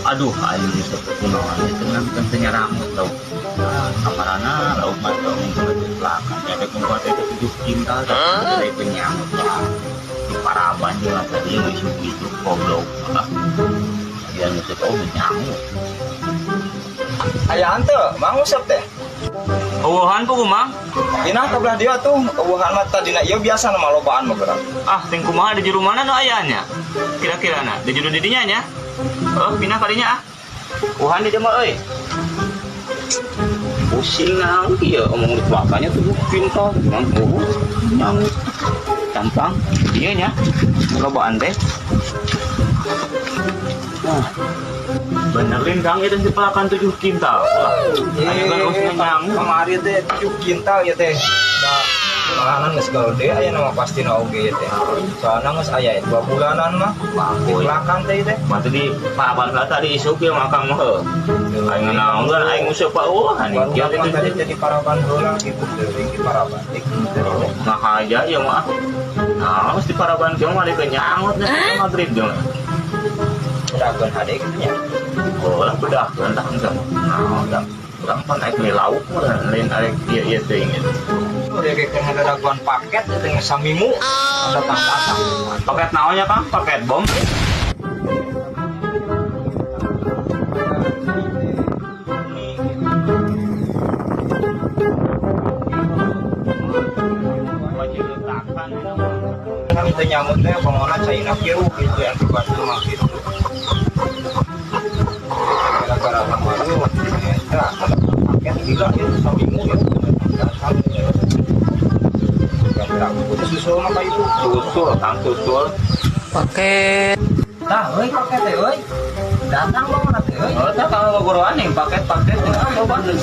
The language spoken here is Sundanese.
Aduh, aing geus kunaon itu kan teu nyarangut lauk. Kamarana lauk mah teu mungkin belakang. Ya ada kumpul teh 7 kintal tapi dari penyangut lah. Di paraban jeung tadi isuk itu goblok. Ah. Dia nguseup oh nyangut. Aya henteu, Mang Usep teh. Eueuhan pugu Mang. Pinah ka belah dieu atuh, eueuhan mah tadina ieu biasa mah lobaan mah gerak. Ah, ting kumaha di jero mana nu aya nya? Kira-kira na di jero didinya nya? Oh, pindah kadinya ah. Uhan di dieu mah euy. Pusing naon kieu omong di belakangnya tuh kintal mang oh nyangut. Tampang ieu nya. Lobaan teh. Nah, benerin Kang itu si pelakan 7 kintal. Wah, ayo kan usnya nyangut. Kamari teh 7 kintal ya teh. Da malahan geus gede aya nama pastina oge ya teh. Soalna geus aya 2 bulanan mah. Dipelakan teh teh. Mati di paraban lah tadi isuk ya makang mah heuh. Aing naon kan aing useup eueuhan Baru kieu mah teh. Tadi jadi paraban heula gitu teuing di paraban teh. Nah aja ya mah. Nah, mesti paraban kieu mah dikeun nyangut nya maghrib jeung. Bedakeun hade kitu nya. Oh, lah bedakeun tah henteu. Nah, udah. Urang pan aing beli lauk mah lain arek ieu ieu teuing gitu. Udah kayak kena daguan paket itu teh saminggu datang-datang. Paket naonnya Kang? Paket bom. Kan teu nyamut teh pangona caina kieu gitu yang dibantu mah gitu. Gara-gara kemarin eta ada paket gila ya saminggu ya. Datang ya. Gara-gara susul mah kayak itu. Susul, Kang, susul. Paket. Tah euy paket teh euy. Datang mah teh euy. Oh, tah kalau goroan yang paket-paket ah loba teu.